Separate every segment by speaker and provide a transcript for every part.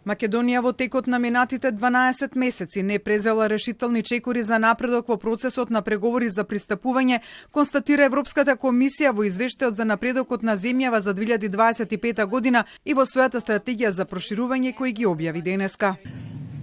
Speaker 1: Македонија во текот на минатите 12 месеци не презела решителни чекори за напредок во процесот на преговори за пристапување, констатира Европската комисија во извештајот за напредокот на земјава за 2025 година и во својата стратегија за проширување кој ги објави денеска.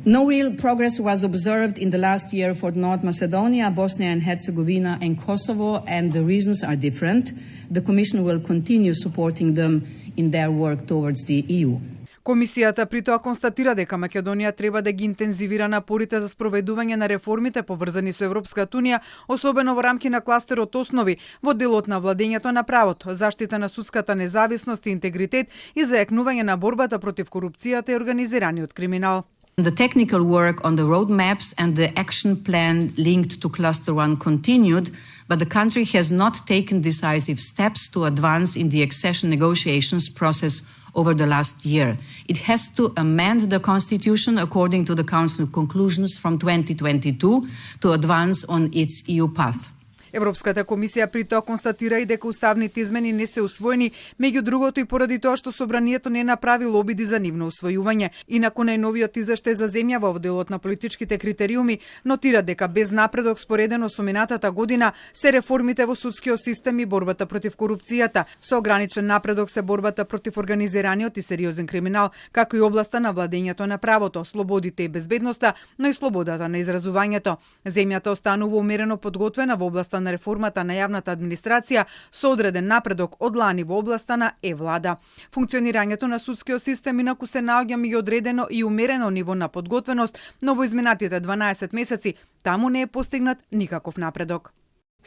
Speaker 2: No real progress was observed in the last year for North Macedonia, Bosnia and Herzegovina and Kosovo, and the reasons are different. The Commission will continue supporting them in their work towards the EU.
Speaker 1: Комисијата при тоа констатира дека Македонија треба да ги интензивира напорите за спроведување на реформите поврзани со Европската унија, особено во рамки на кластерот основи во делот на владењето на правото, заштита на судската независност и интегритет и зајакнување на борбата против корупцијата и организираниот криминал.
Speaker 2: The technical work on the roadmaps and the action plan linked to Cluster 1 continued, but the country has not taken decisive steps to advance in the accession negotiations process over the last year. It has to amend the constitution according to the Council conclusions from 2022 to advance on its EU path.
Speaker 1: Европската комисија при тоа констатира и дека уставните измени не се усвоени, меѓу другото и поради тоа што собранието не направило обиди за нивно усвојување. Инаку најновиот извештај за земјава во делот на политичките критериуми нотира дека без напредок споредено со минатата година се реформите во судскиот систем и борбата против корупцијата. Со ограничен напредок се борбата против организираниот и сериозен криминал, како и областа на владењето на правото, слободите и безбедноста, но и слободата на изразувањето. Земјата останува умерено подготвена во областа на реформата на јавната администрација со одреден напредок од лани во областа на влада. Функционирањето на судскиот систем инаку се наоѓа меѓу одредено и умерено ниво на подготвеност, но во изминатите 12 месеци таму не е постигнат никаков напредок.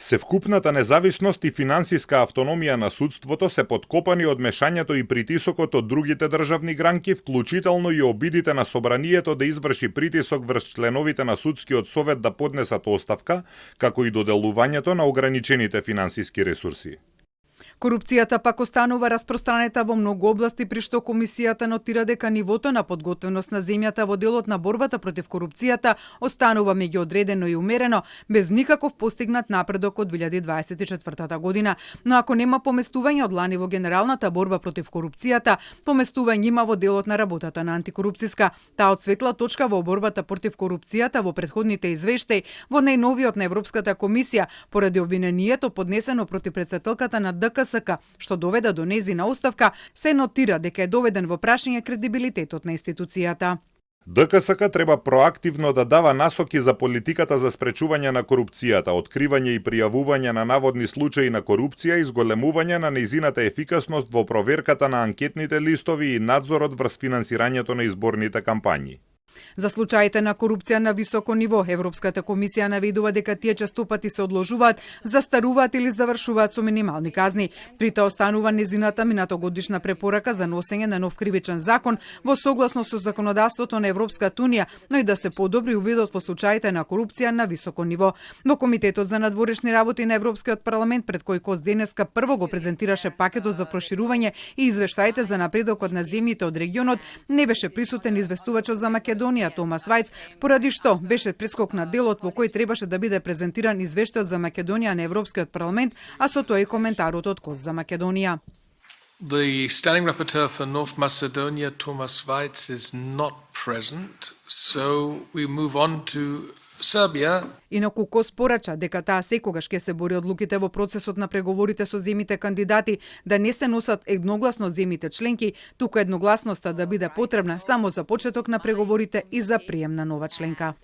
Speaker 3: Севкупната независност и финансиска автономија на судството се подкопани од мешањето и притисокот од другите државни гранки, вклучително и обидите на собранието да изврши притисок врз членовите на судскиот совет да поднесат оставка, како и доделувањето на ограничените финансиски ресурси.
Speaker 1: Корупцијата пак останува распространета во многу области, при што комисијата нотира дека нивото на подготвеност на земјата во делот на борбата против корупцијата останува меѓу одредено и умерено, без никаков постигнат напредок од 2024 година. Но ако нема поместување од лани во генералната борба против корупцијата, поместување има во делот на работата на антикорупцијска. Таа од светла точка во борбата против корупцијата во претходните извештаи во најновиот на Европската комисија поради обвинението поднесено против претседателката на ДКСК, што доведе до нејзина оставка, се нотира дека е доведен во прашање кредибилитетот на институцијата.
Speaker 3: ДКСК треба проактивно да дава насоки за политиката за спречување на корупцијата, откривање и пријавување на наводни случаи на корупција и зголемување на нејзината ефикасност во проверката на анкетните листови и надзорот врз финансирањето на изборните кампањи.
Speaker 1: За случаите на корупција на високо ниво, Европската комисија наведува дека тие честопати се одложуваат, застаруваат или завршуваат со минимални казни. При тоа останува незината минатогодишна препорака за носење на нов кривичен закон во согласност со законодавството на Европската унија, но и да се подобри увидот во случаите на корупција на високо ниво. Во Комитетот за надворешни работи на Европскиот парламент, пред кој Кост денеска прво го презентираше пакетот за проширување и извештаите за напредокот на земјите од регионот, не беше присутен известувачот за Македонија Томас Вајц, поради што беше прескок на делот во кој требаше да биде презентиран извештајот за Македонија на Европскиот парламент, а со тоа и коментарот од Кост за Македонија.
Speaker 4: The standing rapporteur for North Macedonia, Thomas Weitz, is not present, so we move on to Serbia.
Speaker 1: Инаку Кост порача дека таа секогаш ќе се бори одлуките во процесот на преговорите со земјите кандидати да не се носат едногласно земјите членки, туку едногласноста да биде потребна само за почеток на преговорите и за прием на нова членка.